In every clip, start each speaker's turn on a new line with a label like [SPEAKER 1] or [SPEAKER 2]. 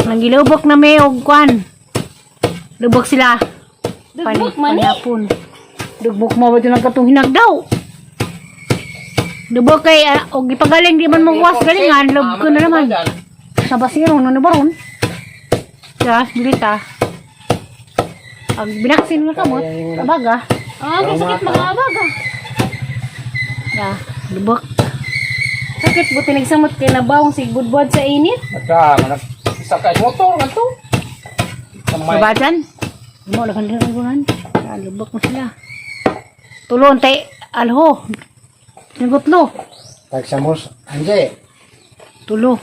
[SPEAKER 1] Nangilubok na may og kwan. Lubok sila.
[SPEAKER 2] Dugbok man eh.
[SPEAKER 1] Panihapon. Dugbok mo ba ng katong hinagdaw? Lubok kay og ipagaling di man mo was galingan, lubok ko na naman. Sa basirong no baron. Ya, bilita. Ang binaksin nga kamot, abaga.
[SPEAKER 2] Ah, kay sakit mga abaga.
[SPEAKER 1] Ya, lubok.
[SPEAKER 2] Sakit buti nagsamot kay nabawong sig budbod sa init.
[SPEAKER 3] Nagka, manag sakay motor nga to. Kamay.
[SPEAKER 1] Babajan. Mo lakan din ang gunan. Ya, lubok mo sila. Tulon tay alho. Nagutlo.
[SPEAKER 4] Tagsamos, anje.
[SPEAKER 1] Tulo.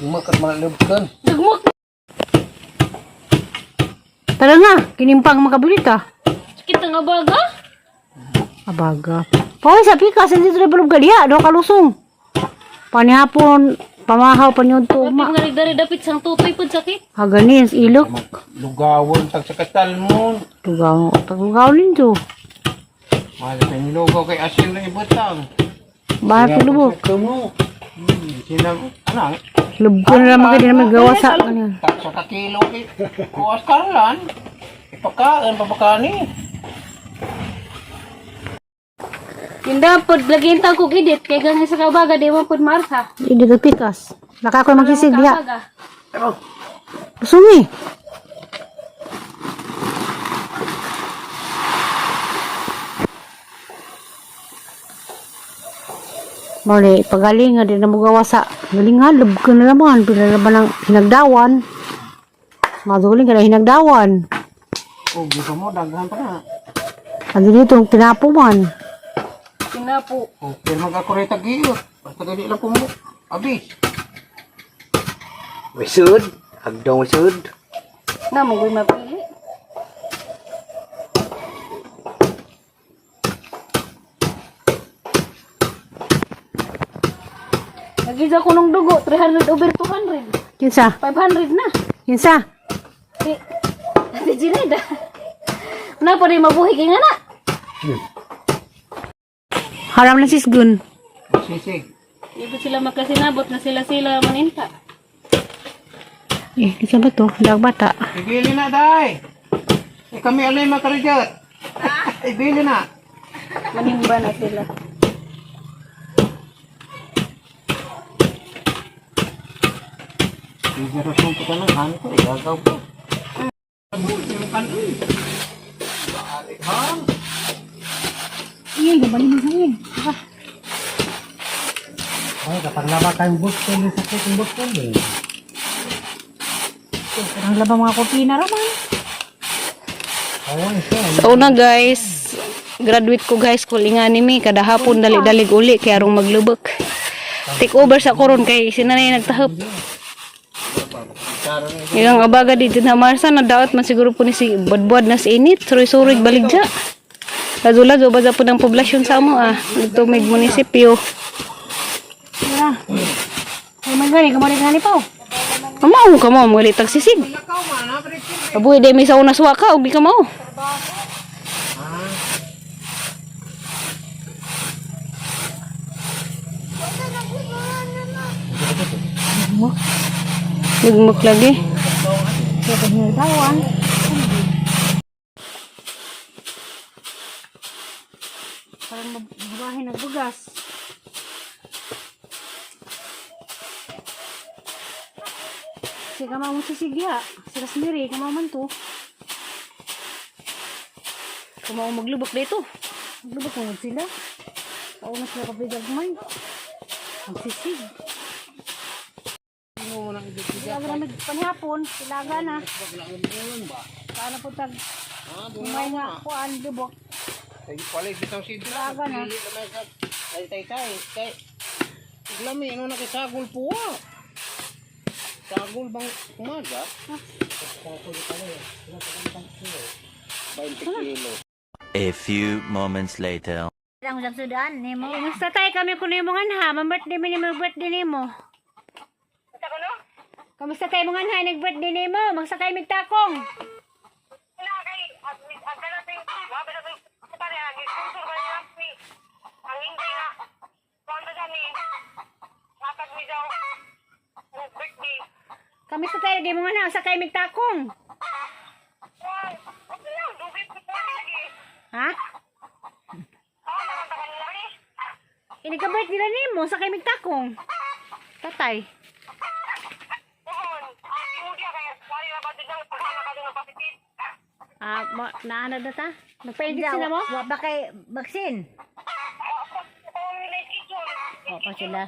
[SPEAKER 3] Dugmak at malubkan.
[SPEAKER 2] Dugmok.
[SPEAKER 1] Tara nga, kinimpang makabilita.
[SPEAKER 2] Sakit ang abaga.
[SPEAKER 1] Abaga. Paway sa pikas, hindi tuloy balog galiha, do kalusong. Panihapon, pamahaw, panyudto,
[SPEAKER 2] Pati
[SPEAKER 1] ma.
[SPEAKER 2] mga nagdari dapit sang tutoy pud sakit.
[SPEAKER 1] Haganin, ilok.
[SPEAKER 3] Lugawon tag sa katalmon.
[SPEAKER 1] Lugaw, paglugaw ninyo.
[SPEAKER 3] Mahal pa yung lugaw kay asin na ibutang.
[SPEAKER 1] Bakit lubok?
[SPEAKER 3] Tumo. Sila, ano?
[SPEAKER 1] Lubko na naman kayo, di naman gawa sa ano.
[SPEAKER 3] Tag sa kakilo kay kuas karlan. Ipakain, papakani.
[SPEAKER 2] Inda pod lagi intang kog edit kay gani sa kabaga di man pod maarsa.
[SPEAKER 1] Hindi ko pikas. Naka ko magsisig diha.
[SPEAKER 2] Kabaga.
[SPEAKER 1] Sungi. Mali, pagaling nga din na mugawa sa galingan, lubko na naman, pinalaban ng hinagdawan. Maduling ka na hinagdawan.
[SPEAKER 3] Oh, gusto mo, daghan pa na.
[SPEAKER 1] Ano dito, tinapo man.
[SPEAKER 2] Tinapo.
[SPEAKER 3] Oh, pero mag-akureta giyot. Basta gali lang po mo. Abi.
[SPEAKER 4] Wisud, agdong wisud.
[SPEAKER 2] Na mo goy mapili. Nagisa ko nung dugo, 300 over 200.
[SPEAKER 1] Kinsa?
[SPEAKER 2] 500 na.
[SPEAKER 1] Kinsa?
[SPEAKER 2] Si, si Jineda. Una pa rin mabuhi kay nga na.
[SPEAKER 1] Haram na sisgun.
[SPEAKER 3] Sisig.
[SPEAKER 2] Di ba sila makasinabot na sila-sila maninta.
[SPEAKER 1] Eh, kinsa ba to? Dag bata.
[SPEAKER 3] Ibili na, day. Eh, kami alay makarijat. Ibili na.
[SPEAKER 2] Manimba na sila.
[SPEAKER 3] Generasyon ko ka ng han ko, igagaw ko.
[SPEAKER 1] Iya, gabali mo sa akin.
[SPEAKER 4] Ay, kapag laba kayong bukton, yung sakit yung bukton eh.
[SPEAKER 1] Ang labang mga kurtina raman.
[SPEAKER 4] Ayun, siya.
[SPEAKER 2] Sa una guys, graduate ko high school inga ni mi kada hapon dali-dalig uli kay arong maglubok. Take over sa koron kay sinanay nagtahop. Ilang abaga dito na Marsa na daot man siguro po ni si budbud na si init, suroy-suroy baligja. Lazo-lazo ba po ng poblasyon sa amo ah, dito may munisipyo.
[SPEAKER 1] Tara. Ay, man gani, kamali ka ni pa.
[SPEAKER 2] Mao ka mo mga litag sisig. Abuhi di may sa una suwa ka og di ka mao. Nagmuk lagi.
[SPEAKER 1] Hinagdawan. Parang mabahin ang bugas. Si kama mo sisigya. Sila sendiri, kama man to.
[SPEAKER 2] Kumao maglubok dito.
[SPEAKER 1] Maglubok mo sila. Pauna sila kapigag man. Ang sisig. Silaga na panihapon, silaga na. Paano po tag may nga kuan lubok.
[SPEAKER 3] Ay, pala, bitang sidra.
[SPEAKER 1] Silaga na.
[SPEAKER 3] Pili naman sa... Ay, tay, tay, tay. Iglami, ano na kay sagol po ah. Sagol bang umaga? 20 kilo.
[SPEAKER 5] A few moments later.
[SPEAKER 1] Ang sudan nimo. Kumusta tayo kami kuno imong anha? Ma-birthday mi nimo, birthday nimo. Kamusta tayo mga anha nag-birthday nimo? Magsakay mig takong. Kami sa tayo lagi mga na sa kay migtakong. Ha? Inikabait nila nimo sa kay migtakong. Tatay. Ah, ma naana na ta? Nagpa-inject sila mo?
[SPEAKER 6] Wa pa kay vaccine. Wa pa sila.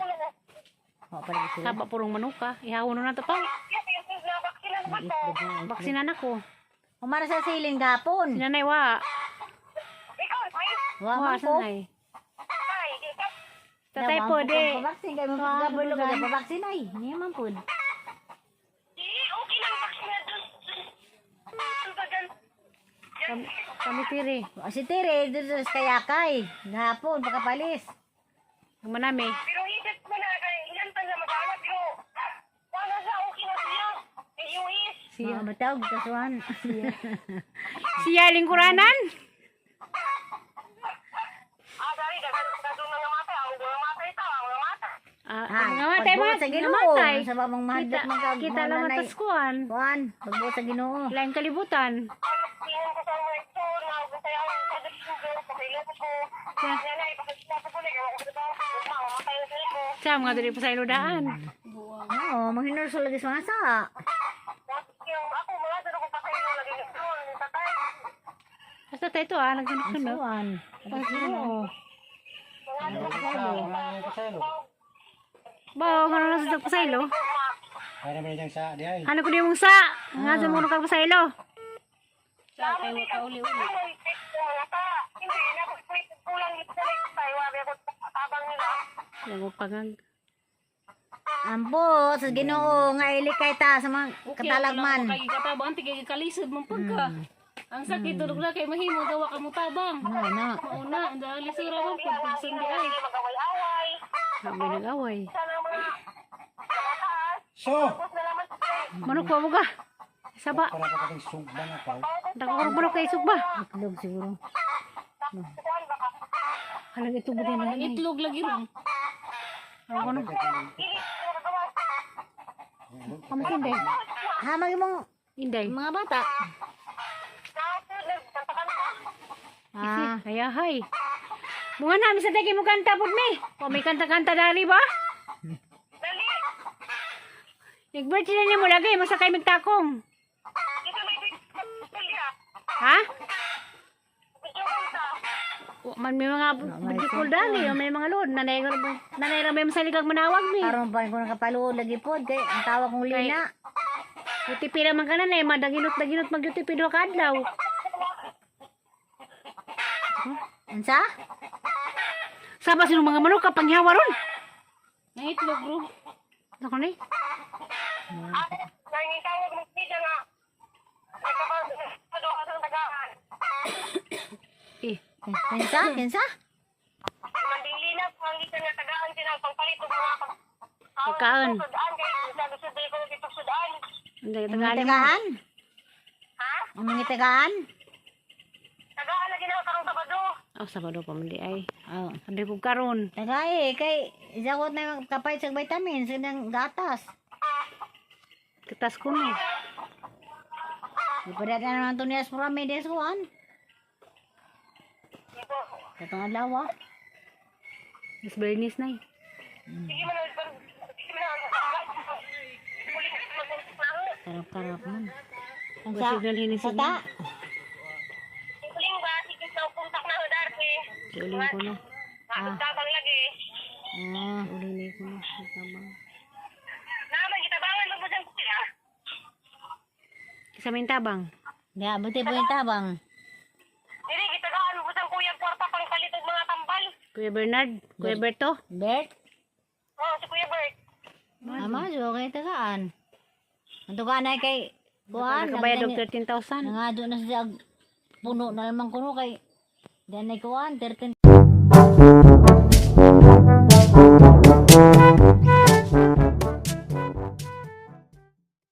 [SPEAKER 6] Wa pa lagi sila.
[SPEAKER 1] Saba purong manuka. Ihawon na to pa.
[SPEAKER 6] Itlog na.
[SPEAKER 1] Baksinan ako.
[SPEAKER 6] Umara sa siling gapon.
[SPEAKER 1] Sinanay wa.
[SPEAKER 6] Wa
[SPEAKER 1] Wa
[SPEAKER 6] man ko.
[SPEAKER 1] sanay. Tatay po di.
[SPEAKER 6] Vaccine kay mo gabolo ka pa vaccine ay. Niya man pud.
[SPEAKER 1] Kami tiri.
[SPEAKER 6] Wa si Tere dito sa kayakay. Gahapon pagkapalis.
[SPEAKER 1] Ang manami.
[SPEAKER 7] Pero isip ko na kay ilan pa siya mag-anak pero wala siya, okay na siya. Eh, yung is,
[SPEAKER 1] Siya.
[SPEAKER 6] Mga batawg kasuhan.
[SPEAKER 1] Siya lingkuranan.
[SPEAKER 7] ah, dali, daghan daghan mga matay, ang mga matay ito, ang mga matay.
[SPEAKER 1] Ah,
[SPEAKER 6] Ah,
[SPEAKER 1] mga matay mga
[SPEAKER 6] pagbuot sa Ginoo.
[SPEAKER 1] matay.
[SPEAKER 6] Sa babang mahadlok
[SPEAKER 1] Kita,
[SPEAKER 6] man kag
[SPEAKER 1] kita lang
[SPEAKER 6] mananay.
[SPEAKER 1] matas kuan.
[SPEAKER 6] Kuan, pagbuot sa Ginoo.
[SPEAKER 1] Laing kalibutan.
[SPEAKER 7] Ang tingin ko sa mga ito, na gusto ang sa pakilot ko. Nanay, pakilot ko na, gawa ko sa ba, mamatay na sila ko.
[SPEAKER 1] Sa mga diri pa sa iludaan.
[SPEAKER 6] Oo, manghinurso lagi sa mga sa.
[SPEAKER 7] Yung ako, mga doon ako pasaylo lagi doon, yung tatay.
[SPEAKER 1] Basta tayo ito ah, nagsunod-sunod.
[SPEAKER 6] Kuan. Ginoo.
[SPEAKER 1] Ba, nga na sa pasaylo.
[SPEAKER 4] Kaya naman niyang sa di ay.
[SPEAKER 1] Ano ko di mong sa? Nga sa mga kag pasaylo.
[SPEAKER 2] Sa kay wa kauli-uli.
[SPEAKER 7] Mga ta, hindi, kulang ito sa tayo, wabi ako tabang nila.
[SPEAKER 1] Lago pagag.
[SPEAKER 6] Ampo sa Ginoo nga ilikay ta sa mga katalagman.
[SPEAKER 2] Kay katabang tigay kalisod man pud ka. Ang sakit tulog na kay mahimo gawa ka mo tabang.
[SPEAKER 6] Ano na.
[SPEAKER 2] Mauna, ang dali sura mo pud pagsundi ay.
[SPEAKER 7] Mag-away-away,
[SPEAKER 1] Kami nag-away.
[SPEAKER 7] sana mga mga taas,
[SPEAKER 4] So,
[SPEAKER 7] tapos na naman
[SPEAKER 1] Manok pa ka. Saba.
[SPEAKER 4] para pa kating sugba na pa.
[SPEAKER 1] Dako manok kay sugba.
[SPEAKER 6] Itlog siguro.
[SPEAKER 7] kuan baka.
[SPEAKER 1] Halang ito buti na lang.
[SPEAKER 2] Itlog lagi ron.
[SPEAKER 1] Ano ko Kami inday.
[SPEAKER 6] Hamag imong
[SPEAKER 1] Inday.
[SPEAKER 6] mga bata.
[SPEAKER 1] Ah, kaya hay. Mga nami sa tagi mo kanta pud mi. O may kanta-kanta dali ba?
[SPEAKER 7] Dali!
[SPEAKER 1] Nag-birthday na niya mo lagi, masakay magtakong.
[SPEAKER 7] Dito may video.
[SPEAKER 1] Ha?
[SPEAKER 7] Video ko sa.
[SPEAKER 1] O, man may mga video call dali, o may mga load. Nanay nanay ra may masaligag manawag mi.
[SPEAKER 6] Aron pa ko nakapaluod lagi pod kay ang tawag kong lina.
[SPEAKER 1] UTP naman ka na na, madaginot daginot mag UTP duha ka adlaw.
[SPEAKER 6] Unsa?
[SPEAKER 1] Saba sino mga manok kapanghawa ron.
[SPEAKER 2] Nangitlog bro.
[SPEAKER 1] Nako ni.
[SPEAKER 7] Nangitawag mo siya nga. Nagkapag ka sa tagaan.
[SPEAKER 1] Eh,
[SPEAKER 6] Kinsa? Kinsa?
[SPEAKER 7] Mandinglina, pangitan nga tagaan sila pangpalit og mga pag
[SPEAKER 1] Pagkaon.
[SPEAKER 7] Sudaan kay sabi sa ko dito sudaan.
[SPEAKER 1] Hindi
[SPEAKER 6] Ang
[SPEAKER 1] tagaan mo.
[SPEAKER 6] tagaan?
[SPEAKER 7] Ha?
[SPEAKER 6] Ang mga tagaan?
[SPEAKER 7] Tagaan lagi na karong Sabado.
[SPEAKER 1] Oh, Sabado pa man di ay.
[SPEAKER 6] Oh.
[SPEAKER 1] Hindi ko karon.
[SPEAKER 6] Tagay kay zakot na yung kapait sa vitamins kanang gatas.
[SPEAKER 1] Kitas ko no.
[SPEAKER 6] Ipadat na naman to niya sa Remedios kuan. Katong adlaw ah.
[SPEAKER 1] Mas balinis na eh.
[SPEAKER 7] Sige man sige man.
[SPEAKER 6] Karap-karap man. Ang sa
[SPEAKER 1] Signal hinisig
[SPEAKER 6] sa ta.
[SPEAKER 7] Uling ba sige sa kontak na hodarte.
[SPEAKER 1] Uling ko na.
[SPEAKER 7] Ah. Tabang lagi.
[SPEAKER 6] Ah,
[SPEAKER 1] Uling na ko na. Tabang.
[SPEAKER 7] Naman gitabangan mo dyan kuya.
[SPEAKER 1] Sa may tabang.
[SPEAKER 6] ya buti po yung tabang.
[SPEAKER 7] Dili gitagaan mo dyan kuya kwarta pang palit og mga tambal.
[SPEAKER 1] Kuya Bernard, Kuya Berto.
[SPEAKER 6] Bert,
[SPEAKER 7] Oh, si Kuya Bert.
[SPEAKER 6] ama so kay tagaan. Ang tugaan ay kay kuan.
[SPEAKER 1] Nakabayad og 13,000.
[SPEAKER 6] Nangado na siya puno na naman kuno kay danay kuan 13